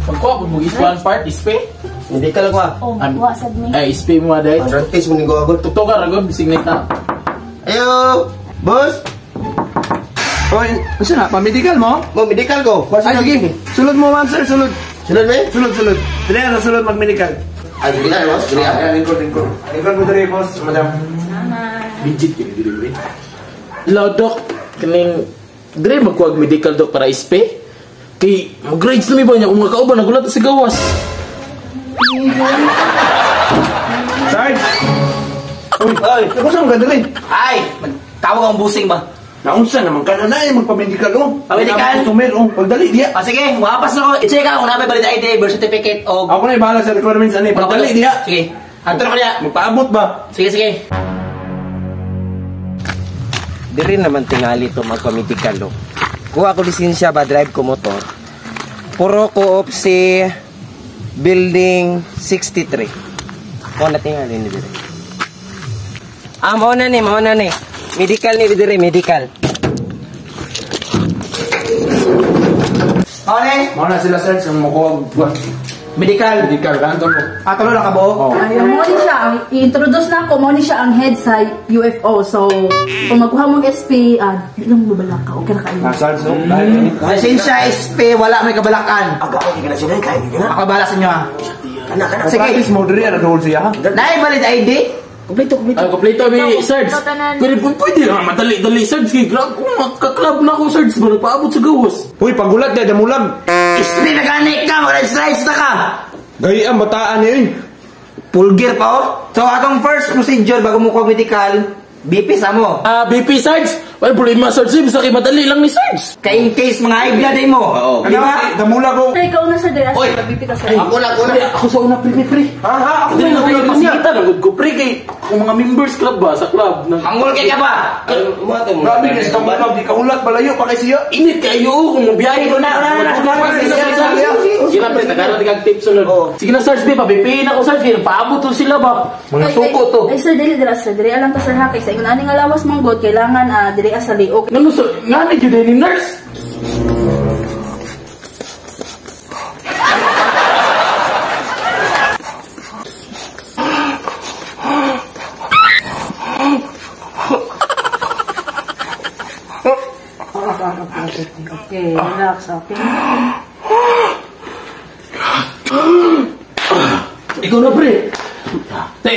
Pagkuha po mo is one part, ispe. Medical ko ah. Oh, magkuha sad ni. Ay, ispe mo aday. Drug test mo ni ko agad. Tuktoka ra gud bisig na. Ayo, boss. Oy, unsa na pa-medical mo? Mo medical ko. Ay, sige. Sulod mo, ma'am, sir, sulod. Sulod me? Sulod, sulod. Dili na sulod mag-medical. Ay, dili na, boss. Dili na. Ayan, lingkod, lingkod. Lingkod mo diri, boss, madam. Salamat. Legit kini dili pre. Hello, Dok. Kining dire magkuha medical dok para ispe. Kay mag-grades na mi ba niya kung mga kauban nagulat sa gawas. Sarge! Uy, ay, ako sa mga diri. Ay, tawag ang busing ba? Naunsa naman ka na na eh, magpa-medical oh. Pa-medical? Customer oh, pagdali diya. Ah, sige, mahapas na ko. I-check ka kung napay valid ID, birth certificate, o... Ako na bahala sa requirements ani, pagdali diya. Sige, hanto na ko diya. Magpaabot ba? Sige, sige. Diri naman tingali to magpa-medical oh. Kuha ko lisensya ba drive ko motor. Puro ko op si Building 63. Ko na tingali ni diri. Ah, mao na ni, mao na ni. Medical ni diri, medical. Mao ni? Mao na sila sir, sa mukuha Medical. medical kanto mo. Ah, tulo na ka buo? Oh. Ay, mao ni siya ang i-introduce na ako, mao ni siya ang head sa UFO. So, kung magkuha mong SP, di lang mabalak ka, okay ra kayo. Ah, Sarge, oh. Dahil Lisensya, SP, wala may kabalakan. Aga, okay ka na sila. Kaya ka na. Ako bahala sa inyo ah. Kana, kana. Sige. Practice mo diri ara dool siya. ha? Naay valid ID? Kompleto, kompleto. Ah, kompleto mi Sarge. Tanan. Pero pwede na madali-dali Sarge kay grabe kung magka-club na ako Sarge ba nagpaabot sa gawas. Uy, pagulat diya damulag. SP na gani ka, mag-rice na ka. Gay ang bataan ni eh. Full gear pa oh. So, atong first procedure bago mo kuha medical, BP sa mo. Ah, BP Sarge. Wala problema Sarge, basta kay madali lang ni Sarge. Kay in case mga high blood ay mo. Oo. Di ba? Damulag ko. Sir, ikaw na sir, dahil Oy. asa magbipit ka sir. Ako na, ako na. Pre, ako sa una pre pre. pre. Ha ha, ako Dili na na kayo niya. pasita na gud ko pre kay akong mga members club ba sa club na Angol kay ka ba? Grabe guys, damulag di kaulat palayo pa kay siya. init kayo kung mabiyahe Una, una, una, una. Sige na pre, tagaro tigang tips sunod. Sige na Sarge, pre, pabipiin ako Sarge, kay paabot to sila ba? Mga Ay, suko ay, to. Ay sir, dili dira sir, dili alam ta sir ha kay sa ingon ani nga lawas mong god kailangan dili sa liok. Ngano so, ngani gyud ni nurse? Okay, relax, okay. Ikaw na pre. Te,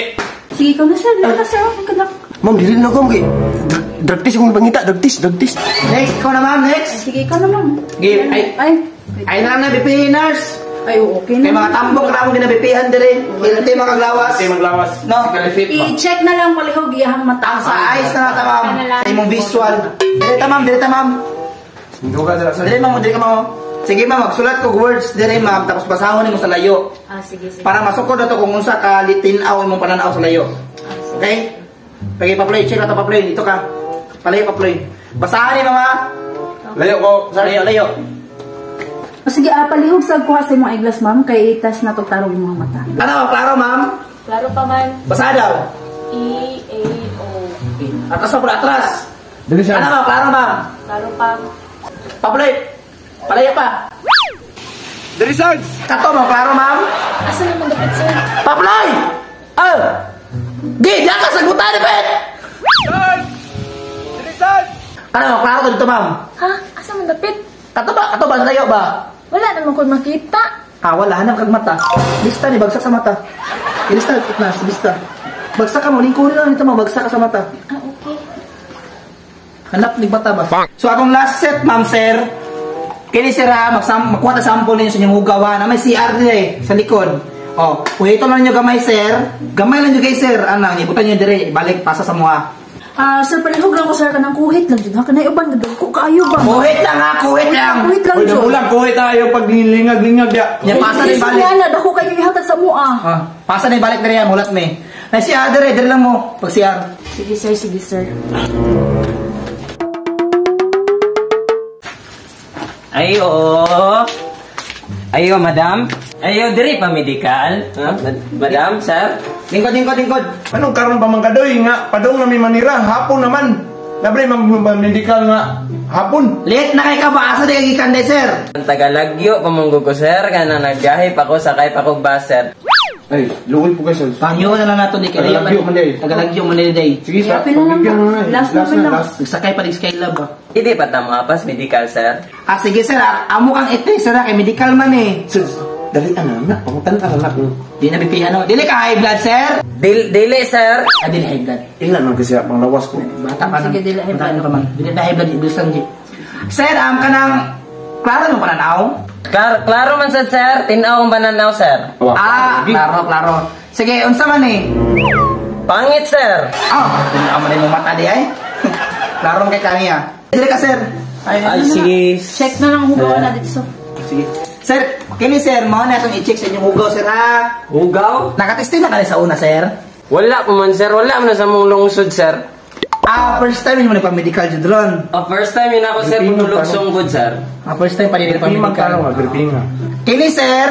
Sige, ikaw na sir, dili ka sir, okay ka na. Ma'am, dili na ko. Kay drug test akong pangita. Drug test, drug test. Next, ikaw na ma'am, next. Ay, sige, ikaw na ma'am. Give, ay, Ay, ay na lang na BP nurse. ay, oo, okay Kay na. mga tambok na akong ginabipihan dire. Hilti mga kaglawas. Di maglawas. No. Kalifit ba? I-check na lang palihog iyahang mata. Ang sa eyes na nata ma'am. Sa imong visual. Dire ta ma'am, dire ta ma'am. Duga sila sir. Dire ma'am, dire ka ma'am. Sige ma'am, magsulat ko words dire ma'am tapos basahon nimo sa layo. Ah, sige, sige. Para masukod na to kung unsa ka litinaw imong pananaw sa layo. Okay? Pagi pa-play, check na to pa-play dito ka. Palayo pa-play. Basahan ni mama. Layo ko. Sarge. Layo, layo. O sige, palihog sa kuha sa imong eyeglass ma'am kay i-test na to tarong imong mata. Ano, klaro ma'am? Klaro pa man. Basa daw. E, A, O. Atras pa pala, atras. Dili siya. Ano ma'am, klaro ma'am? Klaro pa. Pa-play. Palayo pa. Dili Sarge. Kato ma'am, klaro ma'am? Asa naman dapat sir? Pa-play! Ah! Gi, diyan ka sagutan ni Pet! Sarge. Dili Sarge. Ano ma'am, klaro to dito ma'am? Ha? Asa man dapit? Kato ba? Kato ba? Sa layo ba? Wala naman ko makita. Ah, wala. Hanap kag mata. Bista ni, bagsak sa mata. Ilista, itnas, bista. Bagsak ka mo, lingkurin lang nito mo, bagsak ka sa mata. Ah, okay. Hanap ni mata ba? So, akong last set, ma'am, sir. Kini sir ha, magkuha ta sample ninyo sa inyong hugawa na may CR nila eh, sa likod. Oh, ito lang ninyo gamay, sir. Gamay lang ninyo kay sir. Ano, ibutan nyo dire, ibalik, pasa sa mga. Ah, sir, palihog lang ko sir kanang kuhit lang jud ha kanay uban gud ko kaayo ba. Kuhit lang ha, kuhit lang. Kuhit lang Uy, jud. damulag kuhit tayo pag lingag-lingag ya. Nya pasa na ibalik. Nga na dako kayo ihatag sa mua. Ah, pasa na ibalik dire mulat me. Na CR dire, dire lang mo pag CR. Sige sir, sige sir. Ay, oo. Ayo, madam. Ayo, diri pa medical. Ha? Madam, sir. Lingkod, lingkod, lingkod. Anong karon pa man kadoy nga padong na mi manira hapon naman. Labre medical nga hapon. Late na kay ka ba? Asa di ka gikan day, sir? Ang Tagalagyo pamunggo ko sir kana nagbiyahe pa ko sakay pa ko bus sir. Ay, luoy po kayo, sir. Pangyo na lang nato di kay Tagalagyo man day. Tagalagyo man day. Sige, sa Kaya pila lang pagbigyan ba? na na. Last na man lang. Last. Nagsakay pa rin Skylab ba? Hindi pa ta moapas medical sir. Ah, sige sir, amo kang ite sir, ah, kay medical man eh. Sir, dali ana na. Pangutan ka na kung Di na bipihan no. Dili ka high blood, sir. Dili sir. Ah, dili high blood. ilan man kasi pang lawas ko. Bata pa Sige, dili high Bata blood. pa man. Dili na high blood ibisan gi. Sir, am kanang klaro mo pananaw? Klaro man sad sir, tin-aw kong pananaw sir. Ah, klaro, klaro. Sige, unsa man eh? Pangit sir. Ah, tinaw mo na yung mata di ay. Klaro man kay kaniya. Dili ka, sir. Ay, ano na. sige. Check na lang hugaw na dito. Sige. Sir, kini sir, mao na itong i-check sa inyong hugaw, sir ha. Hugaw? Nakatesting na ka sa una, sir. Wala po man sir, wala man sa mong lungsod sir. Ah, first time yun mo nagpa-medical jud ron. Oh, first time yun ako sir, pumulugsong good sir. Ah, first time pa din Magkano nagpa-medical. nga, gripping nga. Kini sir,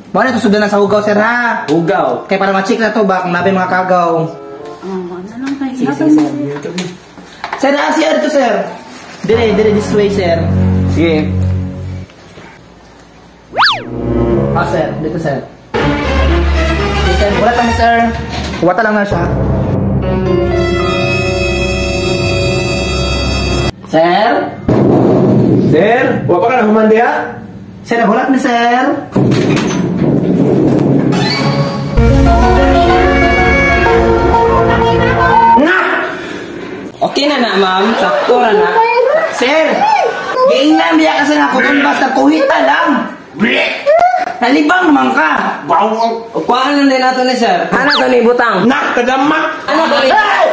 mao na itong sundan na sa hugaw, sir ha. Hugaw. Kaya para ma-check na to ba kung nabi mga kagaw. Oh, ano lang tayo. Sige, sige, sir. Sir, ah, sir, ito, sir. Dire, dire, this way, sir. Sige. Ah, sir, dito, sir. Okay, sir, wala lang, sir. Wala lang na siya. Sir? Sir, wa pa ka na humandi ha? Sir, nagulat ni sir. Okay na na ma'am, sakto ra na. Sir, giingnan biya kasi na ako dun basta kuhita lang. Nalibang naman ka. Bawang. Kuhaan lang din nato ni sir. Ano to ni butang? Nak, kadamak. Ano to ni? Hey!